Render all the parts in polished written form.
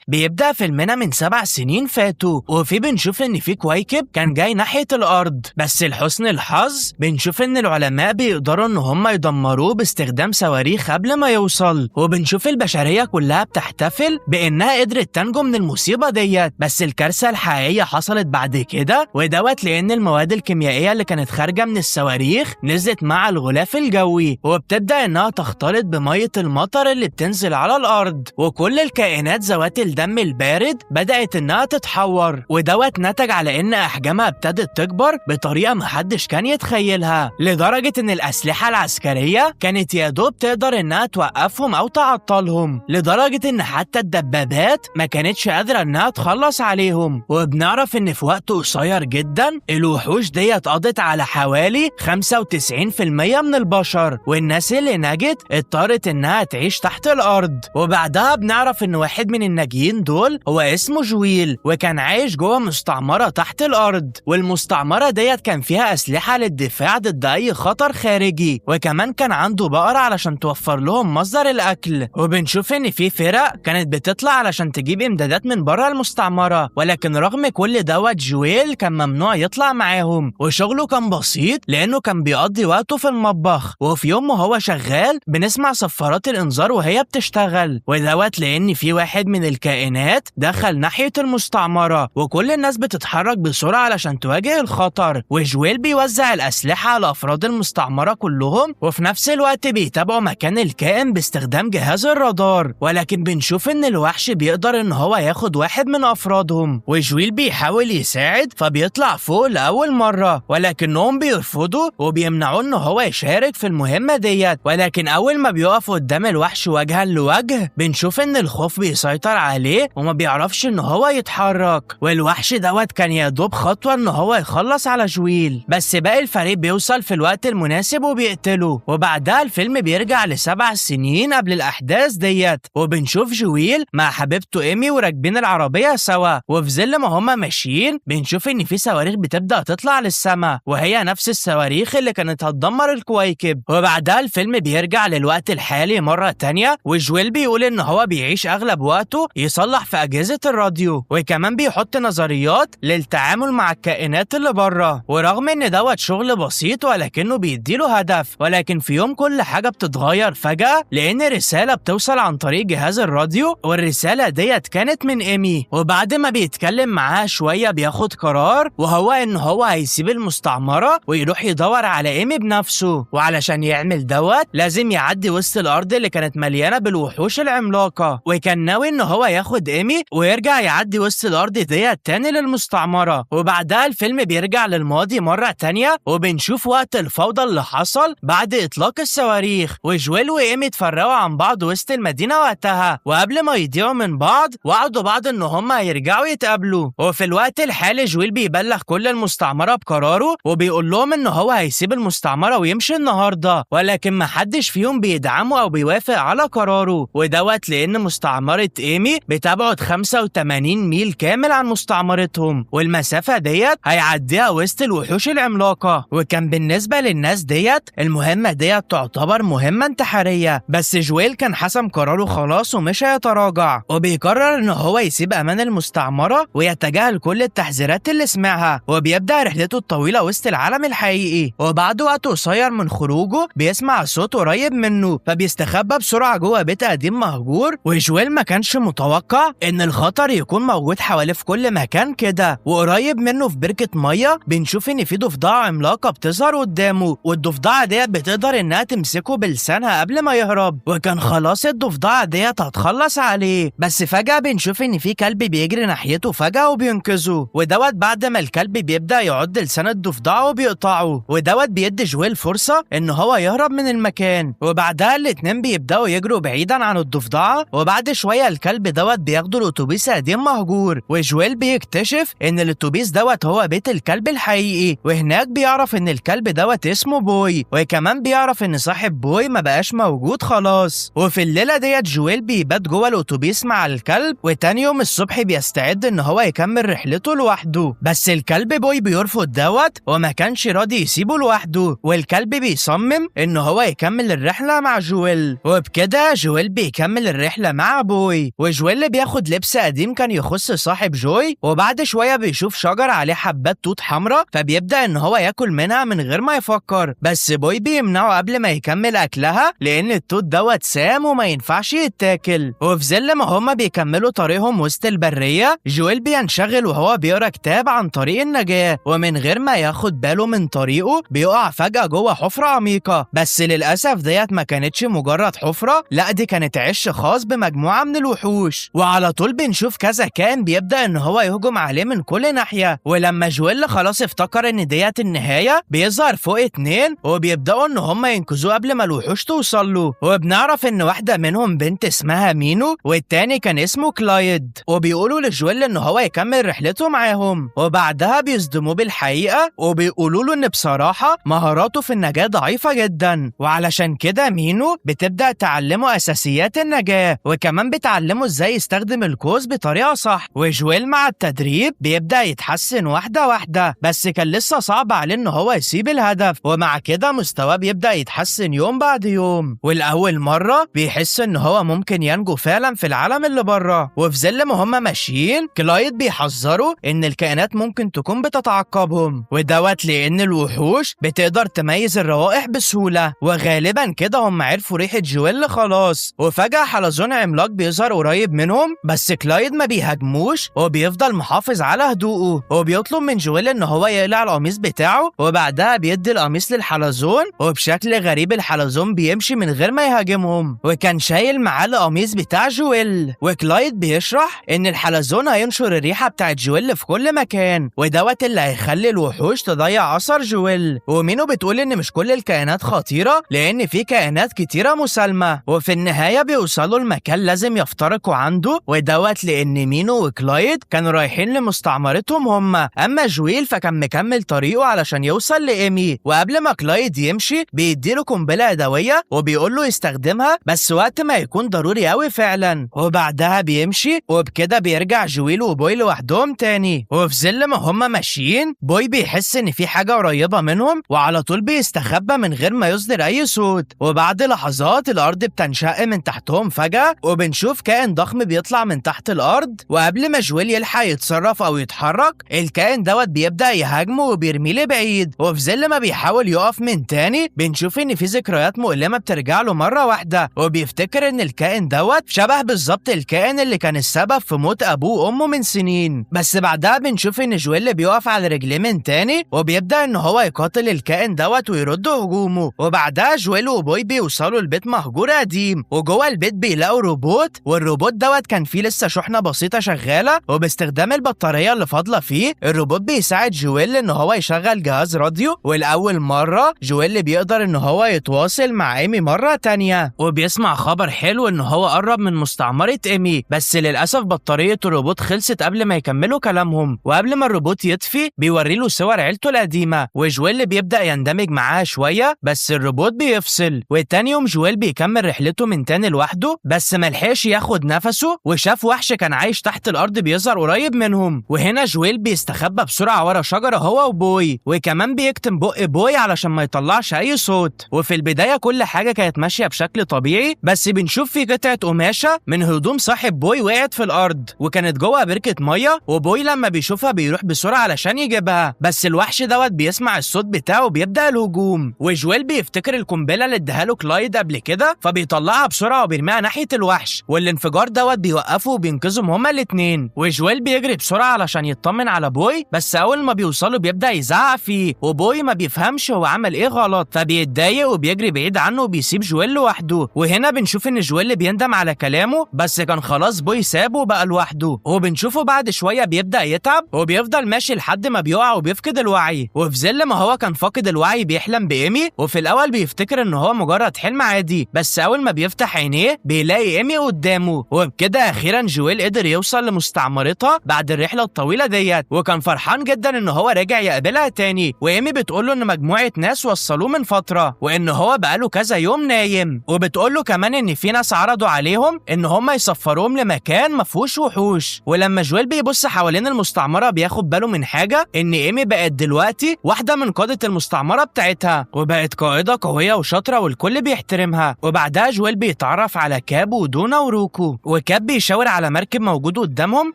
بيبدأ فيلمنا من 7 سنين فاتوا، وفي بنشوف ان في كويكب كان جاي ناحية الارض، بس لحسن الحظ بنشوف ان العلماء بيقدروا ان هم يدمروه باستخدام صواريخ قبل ما يوصل. وبنشوف البشرية كلها بتحتفل بانها قدرت تنجو من المصيبة ديت، بس الكارثة الحقيقية حصلت بعد كده، ودوت لان المواد الكيميائية اللي كانت خارجة من الصواريخ نزلت مع الغلاف الجوي، وبتبدأ انها تختلط بمية المطر اللي بتنزل على الارض، وكل الكائنات ذوات الدم البارد بدأت انها تتحور، ودوت نتج على ان احجامها ابتدت تكبر بطريقة محدش كان يتخيلها، لدرجة ان الاسلحة العسكرية كانت يا دوب تقدر انها توقفهم او تعطلهم، لدرجة ان حتى الدبابات ما كانتش قادرة انها تخلص عليهم. وبنعرف ان في وقت قصير جدا الوحوش ديت قضت على حوالي 95% من البشر، والناس اللي نجت اضطرت انها تعيش تحت الارض. وبعدها بنعرف ان واحد من الناجيين دول هو اسمه جويل، وكان عايش جوه مستعمرة تحت الارض، والمستعمرة ديت كان فيها اسلحة للدفاع ضد اي خطر خارجي، وكمان كان عنده بقرة علشان توفر لهم مصدر الاكل. وبنشوف ان في فرق كانت بتطلع علشان تجيب امدادات من بره المستعمرة، ولكن رغم كل دوت جويل كان ممنوع يطلع معاهم، وشغله كان بسيط لانه كان بيقضي وقته في المطبخ. وفي يوم وهو شغال بنسمع صفارات الانذار وهي بتشتغل، ودوت لان في واحد من الكائنات دخل ناحية المستعمرة، وكل الناس بتتحرك بسرعة علشان تواجه الخطر. وجويل بيوزع الأسلحة على أفراد المستعمرة كلهم، وفي نفس الوقت بيتابعوا مكان الكائن باستخدام جهاز الرادار، ولكن بنشوف إن الوحش بيقدر إن هو ياخد واحد من أفرادهم، وجويل بيحاول يساعد فبيطلع فوق لأول مرة، ولكنهم بيرفضوا وبيمنعوه إن هو يشارك في المهمة ديت. ولكن أول ما بيقف قدام الوحش وجها لوجه بنشوف إن الخوف بيسيطر عليه وما بيعرفش إن هو يتحرك، والوحش دوت كان يا دوب خطوة إن هو يخلص على جويل، بس باقي الفريق بيوصل في الوقت المناسب وبيقتله. وبعدها الفيلم بيرجع ل7 سنين قبل الأحداث ديت، وبنشوف جويل مع حبيبته إيمي وراكبين العربية سوا، وفي ظل ما هما ماشيين بنشوف إن في صواريخ بتبدأ تطلع للسما، وهي نفس الصواريخ اللي كانت هتدمر الكويكب. وبعدها الفيلم بيرجع للوقت الحالي مرة تانية، وجويل بيقول إن هو بيعيش أغلب وقته يصلح في أجهزة الراديو، وكمان بيحط نظريات للتعامل مع الكائنات اللي بره، ورغم إن دوت شغل بسيط ولكنه بيديله هدف. ولكن في يوم كل حاجة بتتغير فجأة، لأن رسالة بتوصل عن طريق جهاز الراديو، والرسالة ديت كانت من إيمي. وبعد ما بيتكلم معاها شوية بياخد قرار، وهو إن هو هيسيب المستعمرة ويروح يدور على إيمي بنفسه، وعلشان يعمل دوت لازم يعدي وسط الأرض اللي كانت مليانة بالوحوش العملاقة، وكان ناوي إن هو ياخد إيمي ويرجع يعدي وسط الأرض ديت تاني للمستعمرة. وبعدها الفيلم بيرجع للماضي مرة تانية، وبنشوف وقت الفوضى اللي حصل بعد إطلاق الصواريخ، وجويل وإيمي اتفرقوا عن بعض وسط المدينة وقتها، وقبل ما يضيعوا من بعض وعدوا بعض إن هما هيرجعوا يتقابلوا. وفي الوقت الحالي جويل بيبلغ كل المستعمرة بقراره، وبيقول لهم إن هو هيسيب المستعمرة ويمشي النهاردة، ولكن محدش فيهم بيدعمه أو بيوافق على قراره، ودوت لأن مستعمرة إيمي بتبعد 85 ميل كامل عن مستعمرتهم، والمسافة ديت هيعديها وسط الوحوش العملاقة، وكان بالنسبة للناس ديت المهمة ديت تعتبر مهمة انتحارية. بس جويل كان حسم قراره خلاص ومش هيتراجع، وبيقرر ان هو يسيب امان المستعمرة ويتجاهل كل التحذيرات اللي سمعها، وبيبدأ رحلته الطويلة وسط العالم الحقيقي. وبعد وقت قصير من خروجه بيسمع صوت قريب منه، فبيستخبى بسرعة جوه بيت قديم مهجور. وجويل ما كانش متوقع ان الخطر يكون موجود حواليه في كل مكان كده، وقريب منه في بركة مية بنشوف ان في ضفدعة عملاقة بتظهر قدامه، والضفدعة ديت بتقدر انها تمسكه بلسانها قبل ما يهرب، وكان خلاص الضفدعة ديت هتخلص عليه، بس فجأة بنشوف ان في كلب بيجري ناحيته فجأة وبينقذه، ودوت بعد ما الكلب بيبدأ يعض لسان الضفدعة وبيقطعه، ودوت بيدي جويل فرصة ان هو يهرب من المكان. وبعدها الاتنين بيبدأوا يجروا بعيدا عن الضفدعة، وبعد شوية الكلب دوت بياخده الاتوبيس قديم مهجور، وجويل بيكتشف ان الاتوبيس دوت هو بيت الكلب الحقيقي، وهناك بيعرف ان الكلب دوت اسمه بوي، وكمان بيعرف ان صاحب بوي ما بقاش موجود خلاص. وفي الليلة ديت جويل بيبات جوه الاتوبيس مع الكلب، وتاني يوم الصبح بيستعد ان هو يكمل رحلته لوحده، بس الكلب بوي بيرفض دوت وما كانش راضي يسيبه لوحده، والكلب بيصمم ان هو يكمل الرحلة مع جويل. وبكده جويل بيكمل الرحلة مع بوي، وجويل وجويل بياخد لبس قديم كان يخص صاحب جوي، وبعد شوية بيشوف شجر عليه حبات توت حمراء، فبيبدا ان هو ياكل منها من غير ما يفكر، بس بوي بيمنعه قبل ما يكمل اكلها لان التوت دوت سام وما ينفعش يتاكل. وفي ظل ما هما بيكملوا طريقهم وسط البرية، جويل بينشغل وهو بيقرا كتاب عن طريق النجاة، ومن غير ما ياخد باله من طريقه بيقع فجأة جوه حفرة عميقة. بس للأسف ديت ما كانتش مجرد حفرة، لا دي كانت عش خاص بمجموعة من الوحوش. وعلى طول بنشوف كذا كائن بيبدأ ان هو يهجم عليه من كل ناحية. ولما جويل خلاص افتكر ان ديت النهاية، بيظهر فوق 2 وبيبدأوا ان هم ينقذوه قبل ما الوحوش توصل له. وبنعرف ان واحدة منهم بنت اسمها مينو والتاني كان اسمه كلايد، وبيقولوا لجويل ان هو يكمل رحلته معاهم. وبعدها بيصدموه بالحقيقة وبيقولوا له ان بصراحة مهاراته في النجاة ضعيفة جدا، وعلشان كده مينو بتبدأ تعلمه أساسيات النجاة، وكمان بتعلمه ازاي يستخدم القوس بطريقة صح. وجويل مع التدريب بيبدأ يتحسن واحدة واحدة، بس كان لسه صعب عليه ان هو يسيب الهدف، ومع كده مستواه بيبدأ يتحسن يوم بعد يوم. والأول مرة بيحس ان هو ممكن ينجو فعلا في العالم اللي بره. وفي ظل ما هم ماشيين، كلايد بيحذره ان الكائنات ممكن تكون بتتعقبهم، ودوت لان الوحوش بتقدر تميز الروائح بسهولة، وغالبا كده هم عرفوا ريحة جويل خلاص. وفجأة حلزون عملاق بيظهر قريب منهم، بس كلايد ما بيهاجموش وبيفضل محافظ على هدوءه، وبيطلب من جويل ان هو يقلع القميص بتاعه، وبعدها بيدي القميص للحلزون، وبشكل غريب الحلزون بيمشي من غير ما يهاجمهم، وكان شايل معاه القميص بتاع جويل. وكلايد بيشرح ان الحلزون هينشر الريحة بتاعت جويل في كل مكان، ودوت اللي هيخلي الوحوش تضيع اثر جويل. ومينو بتقول ان مش كل الكائنات خطيرة لان في كائنات كتيرة مسالمه. وفي النهاية بيوصلوا المكان لازم يفترقوا عنده، ودوت لان مينو وكلايد كانوا رايحين لمستعمرتهم هما، اما جويل فكان مكمل طريقه علشان يوصل لايمي. وقبل ما كلايد يمشي بيديله قنبلة يدوية وبيقول له يستخدمها بس وقت ما يكون ضروري قوي فعلا، وبعدها بيمشي. وبكده بيرجع جويل وبوي لوحدهم تاني. وفي ظل ما هما ماشيين، بوي بيحس ان في حاجة قريبه منهم، وعلى طول بيستخبى من غير ما يصدر اي صوت. وبعد لحظات الارض بتنشق من تحتهم فجاة، وبنشوف كائن ضخم بيطلع من تحت الارض، وقبل ما جويل يلحق يتصرف او يتحرك، الكائن دوت بيبدا يهاجمه وبيرميه لبعيد. وفي ظل ما بيحاول يقف من تاني، بنشوف ان في ذكريات مؤلمة بترجع له مرة واحدة، وبيفتكر ان الكائن دوت شبه بالظبط الكائن اللي كان السبب في موت ابوه وامه من سنين. بس بعدها بنشوف ان جويل بيقف على رجليه من تاني، وبيبدا ان هو يقاتل الكائن دوت ويرد هجومه. وبعدها جويل وبوي بيوصلوا لبيت مهجور قديم، وجوه البيت بيلاقوا روبوت، والروبوت دوت كان فيه لسه شحنه بسيطة شغالة، وباستخدام البطارية اللي فاضلة فيه الروبوت بيساعد جويل ان هو يشغل جهاز راديو. ولاول مرة جويل بيقدر ان هو يتواصل مع ايمي مرة تانية، وبيسمع خبر حلو ان هو قرب من مستعمرة ايمي، بس للاسف بطارية الروبوت خلصت قبل ما يكملوا كلامهم. وقبل ما الروبوت يطفي بيوري له صور عيلته القديمة، وجويل بيبدا يندمج معاها شوية بس الروبوت بيفصل. وتاني يوم جويل بيكمل رحلته من تاني لوحده، بس ملحقش ياخد نفسه وشاف وحش كان عايش تحت الارض بيظهر قريب منهم. وهنا جويل بيستخبى بسرعة ورا شجرة هو وبوي، وكمان بيكتم بق بوي علشان ما يطلعش اي صوت. وفي البداية كل حاجة كانت ماشية بشكل طبيعي، بس بنشوف في قطعه قماشة من هدوم صاحب بوي وقعت في الارض، وكانت جوه بركة مية، وبوي لما بيشوفها بيروح بسرعة علشان يجيبها، بس الوحش دوت بيسمع الصوت بتاعه وبيبدا الهجوم. وجويل بيفتكر القنبلة اللي اداها له كلايد قبل كده، فبيطلعها بسرعة وبيرميها ناحية الوحش، والانفجار دوت بيوقفه وبينقذهم هما الاثنين. وجويل بيجري بسرعة علشان يطمن على بوي، بس اول ما بيوصلوا بيبدا يزعق فيه، وبوي ما بيفهمش هو عمل ايه غلط، فبيتضايق وبيجري بعيد عنه وبيسيب جويل لوحده. وهنا بنشوف ان جويل بيندم على كلامه، بس كان خلاص بوي سابه وبقى لوحده. وبنشوفه بعد شوية بيبدا يتعب وبيفضل ماشي لحد ما بيقع وبيفقد الوعي. وفي ظل ما هو كان فاقد الوعي بيحلم بايمي، وفي الاول بيفتكر ان هو مجرد حلم عادي، بس اول ما بيفتح عينيه بيلاقي ايمي قدامه. وبكده اخيرا جويل قدر يوصل لمستعمرتها بعد الرحلة الطويلة ديت، وكان فرحان جدا ان هو راجع يقابلها تاني. وايمي بتقول له ان مجموعة ناس وصلوه من فترة، وان هو بقاله كذا يوم نايم، وبتقول له كمان ان في ناس عرضوا عليهم ان هم يسفروهم لمكان ما فيهوش وحوش. ولما جويل بيبص حوالين المستعمره بياخد باله من حاجة، ان ايمي بقت دلوقتي واحدة من قاده المستعمره بتاعتها، وبقت قائده قوية وشاطره والكل بيحترمها. وبعدها جويل بيتعرف على كابو ودونا وروكو، وكاب وكاب بيشاور على مركب موجود قدامهم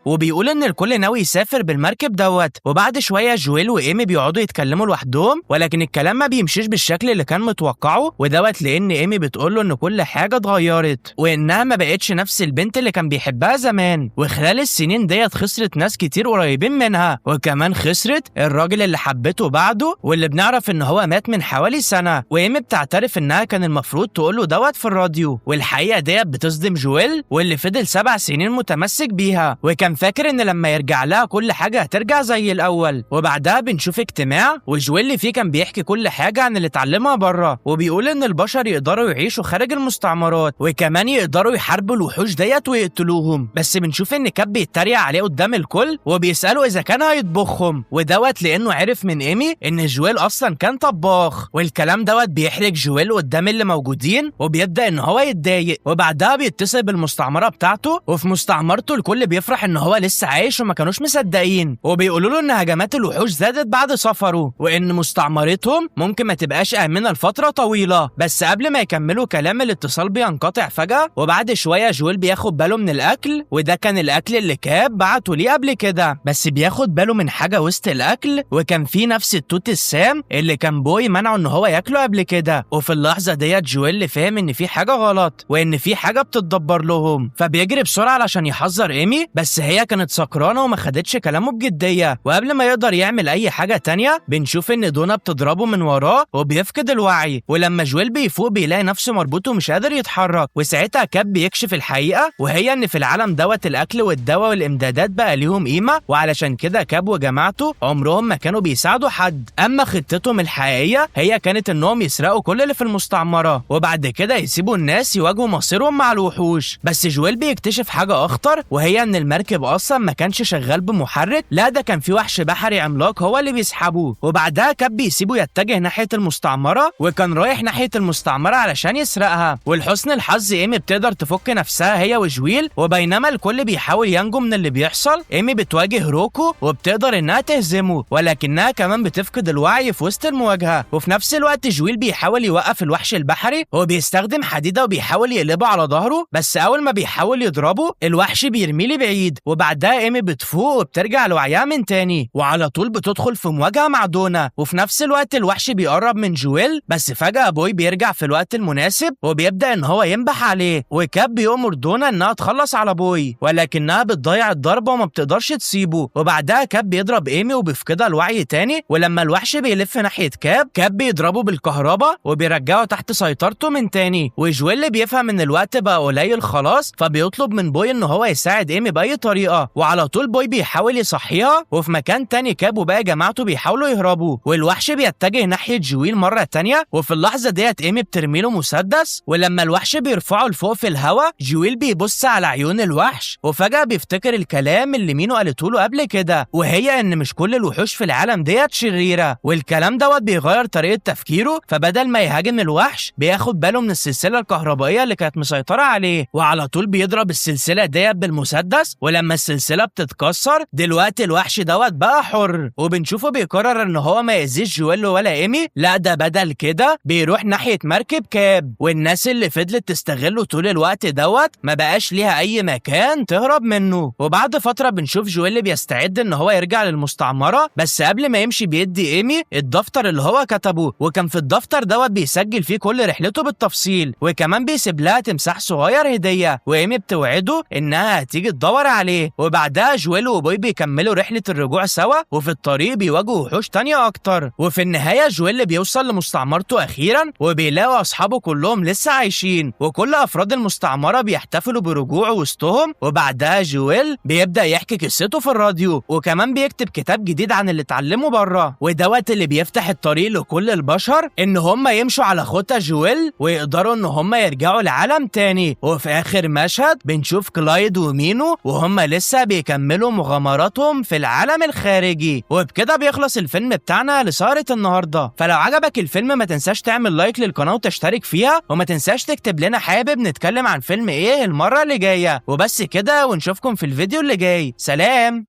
وبيقول ان الكل ناوي يسافر بالمركب دوت. وبعد شوية جويل وايمي بيقعدوا يتكلموا لوحدهم، ولكن الكلام ما بيمشيش بالشكل اللي كان متوقعه، ودوت لان ايمي بتقول له ان كل حاجة اتغيرت وانها ما بقتش نفس البنت اللي كان بيحبها زمان، وخلال السنين ديت خسرت ناس كتير قريبين منها، وكمان خسرت الراجل اللي حبته بعده واللي بنعرف ان هو مات من حوالي سنة. وايمي بتعترف انها كان المفروض تقول له دوت في الراديو، والحقيقة ديت بتصدم جويل واللي فضل 7 سنين متمسك بيها وكان فاكر ان لما يرجع لها كل حاجة هترجع زي الاول. وبعدها بنشوف اجتماع وجويل فيه كان بيحكي كل حاجة عن اللي اتعلمها بره، وبيقول ان البشر يقدروا يعيشوا خارج المستعمرات وكمان يقدروا يحاربوا الوحوش ديت ويقتلوهم. بس بنشوف ان كاب بيتريق عليه قدام الكل وبيساله اذا كان هيطبخهم، ودوت لانه عرف من ايمي ان جويل اصلا كان طباخ، والكلام دوت بيحرج جويل قدام اللي موجودين وبيبدا ان هو يتضايق. وبعدها بيتصل بالمستعمره بتاعته، وفي مستعمرته الكل بيفرح ان هو لسه عايش وما كانوش مصدقين، وبيقولوا له ان هجمات الوحوش زادت بعد سفره وان مستعمرتهم ممكن ما تبقاش امنه لفترة طويلة. بس قبل ما يكملوا كلام الاتصال بينقطع فجاة، وبعد شوية جويل بياخد باله من الاكل، وده كان الاكل اللي كاب بعته ليه قبل كده، بس بياخد باله من حاجة وسط الاكل، وكان في نفس التوت السام اللي كان بوي منعه ان هو ياكله قبل كده. وفي اللحظة ديت جويل فهم ان في حاجة غلط وان في حاجة بتتدبر لهم، فبيجري بسرعة علشان يحذر ايمي، بس هي كانت سكرانه وما خدتش كلامه بجدية. وقبل ما يقدر يعمل اي حاجة تانية بنشوف ان دونا بتضربه من وراه وبيفقد الوعي، ولما جويل بيفوق بيلاقي نفسه مربوط ومش قادر يتحرك. وساعتها كاب بيكشف الحقيقة، وهي ان في العالم دوت الاكل والدواء والامدادات بقى ليهم قيمة، وعلشان كده كاب وجماعته عمرهم ما كانوا بيساعدوا حد. اما خطتهم الحقيقية هي كانت انهم يسرقوا كل اللي في المستعمره وبعد كده يسيبوا الناس يواجهوا مصيرهم مع الوحوش. بس جويل بيكتشف حاجة اخطر، وهي ان المركب اصلا ما كانش شغال بمحرك، لا ده كان في وحش بحري عملاق هو اللي بيسحبه. وبعدها كاب بيسيبه يتجه ناحية المستعمره، وكان رايح ناحية المستعمره علشان يسرقها. ولحسن الحظ ايمي بتقدر تفك نفسها هي وجويل، وبينما الكل بيحاول ينجو من اللي بيحصل ايمي بتواجه روكو وبتقدر انها تهزمه، ولكنها كمان بتفقد الوعي في وسط المواجهة. وفي نفس الوقت جويل بيحاول يوقف الوحش البحري، هو بيستخدم حديده وبيحاول يقلبه على ظهره، بس اول ما بيحاول يضربه الوحش بيرميه لبعيد. وبعدها ايمي بتفوق وبترجع لوعيها من تاني، وعلى طول بتدخل في مواجهة مع دونا. وفي نفس الوقت الوحش بيقرب من جويل، بس فجاة بوي بيرجع في الوقت المناسب وبيبدا ان هو ينبح عليه، وكاب بيأمر دونا انها تخلص على بوي، ولكنها بتضيع الضربة وما بتقدرش تسيبه. وبعدها كاب بيضرب ايمي وبيفقدها الوعي تاني، ولما الوحش بيلف ناحية كاب، كاب بيضربه بالكهرباء وبيرجعه تحت سيطرته من تاني. وجويل بيفهم ان الوقت بقى قليل خلاص، فبيطلب من بوي ان هو يساعد ايمي باي طريقه، وعلى طول بوي بيحاول يصحيها. وفي مكان تاني كاب وباقي جماعته بيحاولوا يهربوا، والوحش بيتجه ناحية جويل مرة تانية، وفي اللحظة ديت ايمي بترمي له مسدس، ولما الوحش بيرفعه لفوق في الهواء جويل بيبص على عيون الوحش، وفجاة بيفتكر الكلام اللي مينو قالته له قبل كده، وهي ان مش كل الوحوش في العالم ديت شريرة. والكلام دوت بيغير طريقه تفكيره، فبدل ما يهاجم الوحش بياخد باله من السلسلة الكهربائية اللي كانت مسيطرة عليه، وعلى طول بيضرب السلسلة ديت بالمسدس، ولما السلسلة بتتكسر دلوقتي الوحش دوت بقى حر. وبنشوفه بيقرر ان هو ما يأذيش جويل ولا ايمي، لا ده بدل كده بيروح ناحية مركب كاب، والناس اللي فضلت تستغله طول الوقت دوت ما بقاش ليها اي مكان تهرب منه. وبعد فترة بنشوف جويل بيستعد ان هو يرجع للمستعمره، بس قبل ما يمشي بيدي ايمي الدفتر اللي هو كتبه، وكان في الدفتر دوت بيسجل فيه كل رحلته بالتفصيل، وكمان بيسيب لها تمساح صغير هديه، وايمي بتوعده انها هتيجي تدور عليه. وبعدها جويل وبوي بيكملوا رحله الرجوع سوا، وفي الطريق بيواجهوا وحوش تانية اكتر. وفي النهاية جويل بيوصل لمستعمرته اخيرا، وبيلاقوا اصحابه كلهم لسه عايشين، وكل افراد المستعمره بيحتفلوا برجوعه وسطهم. وبعدها جويل بيبدا يحكي قصته في الراديو، وكمان بيكتب كتاب جديد عن اللي اتعلمه بره، ودوت اللي بيفتح الطريق لكل البشر ان هم يمشوا على خطى جويل ويقدروا ان هم يرجعوا لعالم تاني. وفي اخر مشهد بنشوف كلايد ومينو وهم لسه بيكملوا مغامراتهم في العالم الخارجي. وبكده بيخلص الفيلم بتاعنا لسهرة النهارده. فلو عجبك الفيلم ما تنساش تعمل like للقناة وتشترك فيها، وما تنساش تكتب لنا حابب نتكلم عن فيلم ايه المرة اللي جاية. وبس كده، ونشوفكم في الفيديو اللي جاي. سلام.